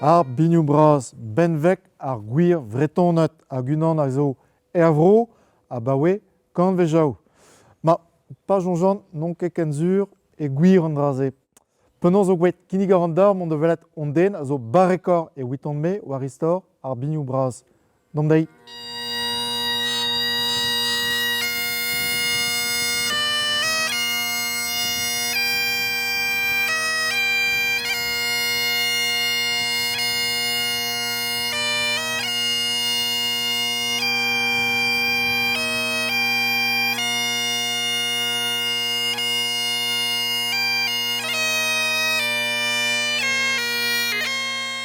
Ar binioù bras, benveg ar gwir Vretoned hag unan a zo er vro abaoe kantvejoù. Ma, pa soñjan n'on ket ken sur e gwir an dra-se. Penaos zo gwelet kinnig a ran deoc'h mont da welet hon den a zo barrekoc'h eviton-me war istor ar binioù bras. Deomp dezhi.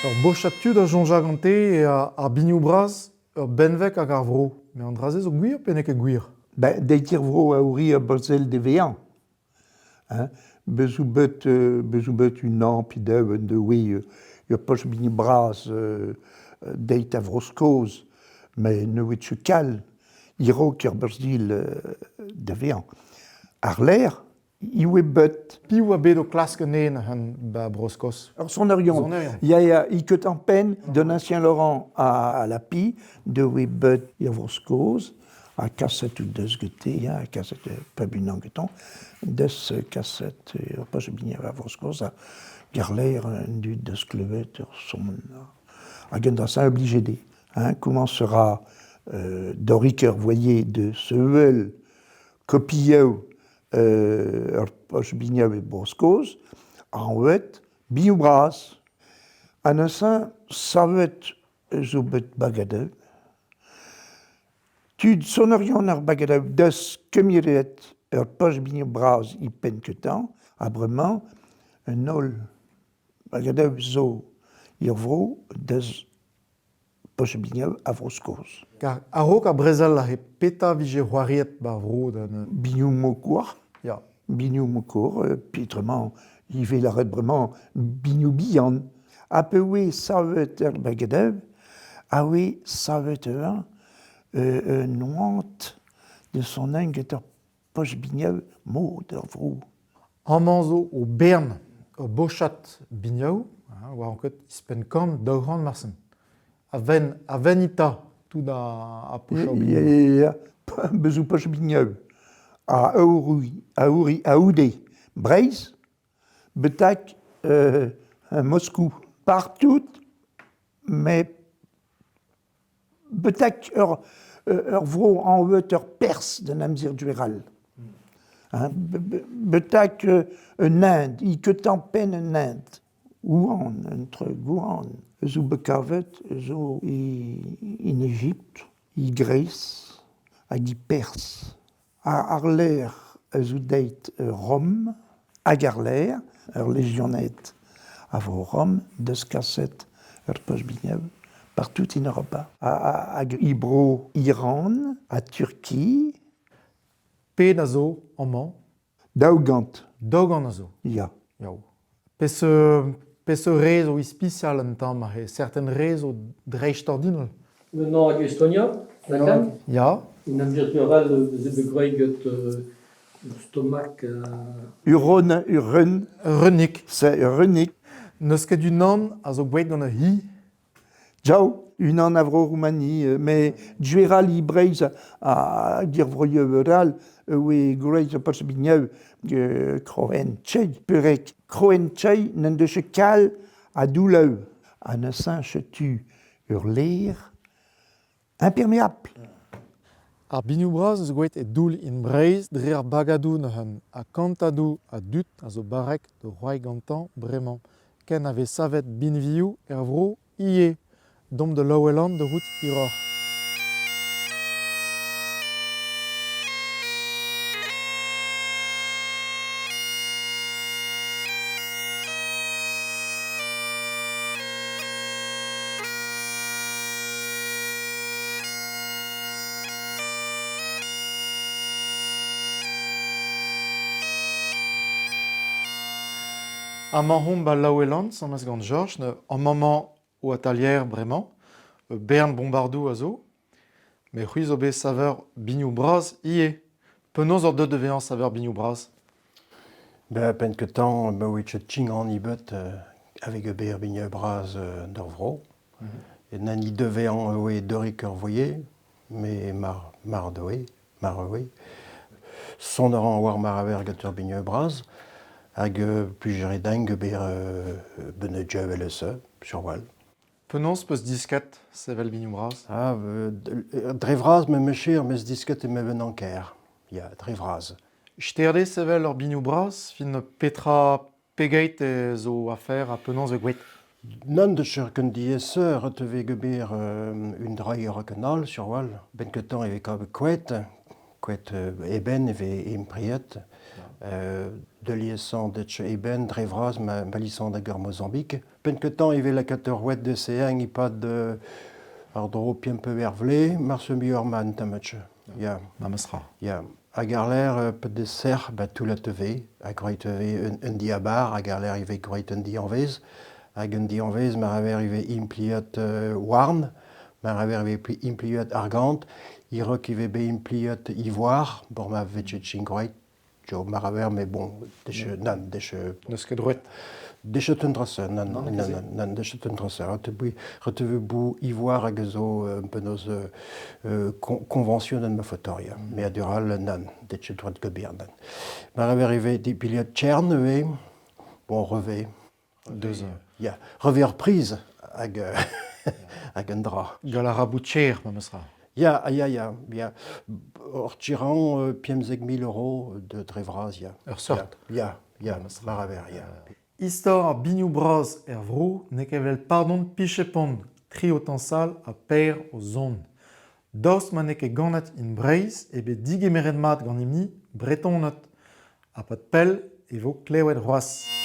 Ur bochad tud a soñja gante eo ar binioù bras ur benveg hag ar vro. Met an dra-se zo gwir pe n'eo ket gwir? Ben, deiz ar vro a ouri ur brezel devezhañ. Hein. Bez zo bet, bez zo bet unan pe daou un devezh ur poch binioù bras deiz a Vro-Skos, met ne oa ket kal. E-raok ur brezel devezhañ. Àr-lerc'h e oa bet. Piv oa bet o klask anezhañ ba Bro-Skos? Ur sonerion. Sonerion. Ya, ya, e ket en penn d'un ancien Laurent à la Pie, de oa bet er Vro-Skos, ha kaset out deus gete, ya, kaset pep unan getañ, deus kaset ur poch binier a Vro-Skos, ha garler un dud deus klevet ur son. Hag un dra-se obligé dezhe. Hein, comment sera Doric Voyer de Seuel kopioù ur poch biniou e Bro-Skos, anvet Bioù Bras. Ha neuze savet zo bet bagadoù. Tud sonerion ar bagadoù deus kemeret ur poch biniou bras e penn kentañ, ha bremañ an holl bagadoù zo er vro deus poch biniou a Vro-Skos. Kar a-raok ar brezel aze, petra vije c'hoariet 'ba ar vro da neuze? Biniou Mokour. Ya. Biniou Mokour, petremañ ivez lâret bremañ biniou bihan. Ha pa oe savet er Bagedev, a oe savet un un oant de son hent get ur poch biniou mod ur vro. Amañ zo o bern ur bochad biniou, hein, oa ket ouzhpenn kant, 200 marsen. A-benn a-benn eta tout ar pochoù biniou. Ya, bez zo poch biniou. A aouri, aouri, aoude Breizh, betek Moskou. Partout, mais Betek ur vro anvet ur perzh d'an amzer gwechall. Betek un Inde, e keutañ penn un Inde. Wuhan, entre Wuhan zo bet kavet zo en Egipt, e Gres hag e Pers. Àr-lerc'h zo deuet Rom hag àr-lerc'h ur lejioned a vro Rom deus kaset ur post-biniou partout en Europa. Hag e bro Iran ha Turki. Pet a zo amañ? 200. 200 a zo? Ya. Yaou. Peseurt peseurt re zo ispisial un tamm aze? Certain re zo dreistordinal? Maintenant hag Estonia, lakaat. Ya. Un amzer all veze bet graet get stomak. Uron, urun. Reunig. C'est reunig. N'eus ket unan a zo gwelet gant ur c'hi? Ciao, unan a Vro-Roumani, met gwechall e Breizh hag er vroioù all e oe gwraet ur pass-biniou krohenn tchei peurrek. Krohenn tchei n'en deus ket kalz a doulloù ha neuze setu ur lêr imperméable. Ar binioù bras eus gwelet e doull in Breizh dre ar bagadoù neuze ha kantadoù a dud a zo barrek da c'hoari gantañ bremañ. Ken a vez savet binvioù er vro ivez. Domp da Laouenan da c'hoût hiroc'h. Amañ omp ba Laouenan, asambles gant Jorj, amañ emañ o atalier bremañ. Ur bern bombardoù a zo. Met c'hwi zo bet saver binioù bras ivez. Penaos oc'h deuet da vezañ saver binioù bras? Ben, penn kentañ, ma oe ket tchign bet Avec ber biniou bras d'ur vro. En an deveañ oe deurik ur voyer, me mar, mar doe, mar oe. Son a ran war mar aver gant ur biniou bras, hag plijere din ber beneud evel eus sur wal. Penaos peus disket sevel biniou bras? Ah, dre vras me mecher meus disket e meven anker. Ya, dre vras. Sterde sevel ur biniou bras, fin petra pegeit e zo afer ha penaos e gwet? Nann deus ket diaeseur e teufe geber un dra a all sur wal. Ben ket tañ e vez kavet koet, koet eben e vez impriet. De liesañ det eben dre vras ma, ma lisañ da ur Mozambik. Penn kentañ e vez lakaet ur roued de seañ e-pad ar dro pemp eur vlez, marse muioc'h ma un tamm Ya. Memes tra. Ya. Hag ar-lerc'h pet de serc'h, ba toull TV, ha gwraet ivez un diabar, hag ar-lerc'h ivez gwraet un dianvez, hag un dianvez mar aver ivez impliet houarn, mar aver ivez impliet argant, e-raok ivez bet impliet ivoire, bor ma vije gwraet Jo, mar aver, mais bon, dech, nann, dech... N'eus ket droed. Dech un dra-se, nann, nann, nann, nann, dech un dra-se. Retevu bou ivoire hag a zo un penaos convention ma fotoria. Mm. Mais a dural, nann, dech droed gobir, nann. Mar aver ivez dipiliad tchern ivez, bon, revez. Deus. Ya, revez ur priz hag, hag un dra. Gall a ra bout cher, memes ra. Ya, ya, ya, ya. Ur tiran 15 000 euros de dre vras, ya. Ur seurt. Ya, ya, mar aver, ya. Istor ar binioù bras er vro n'eo ket evel pardon Pichepont, tri o tañsal ha per o zont. Daoust ma n'eo ket ganet in Breizh eo bet digemeret mat ganimp-ni, Bretoned. Ha pad pell e vo klevet c'hoazh.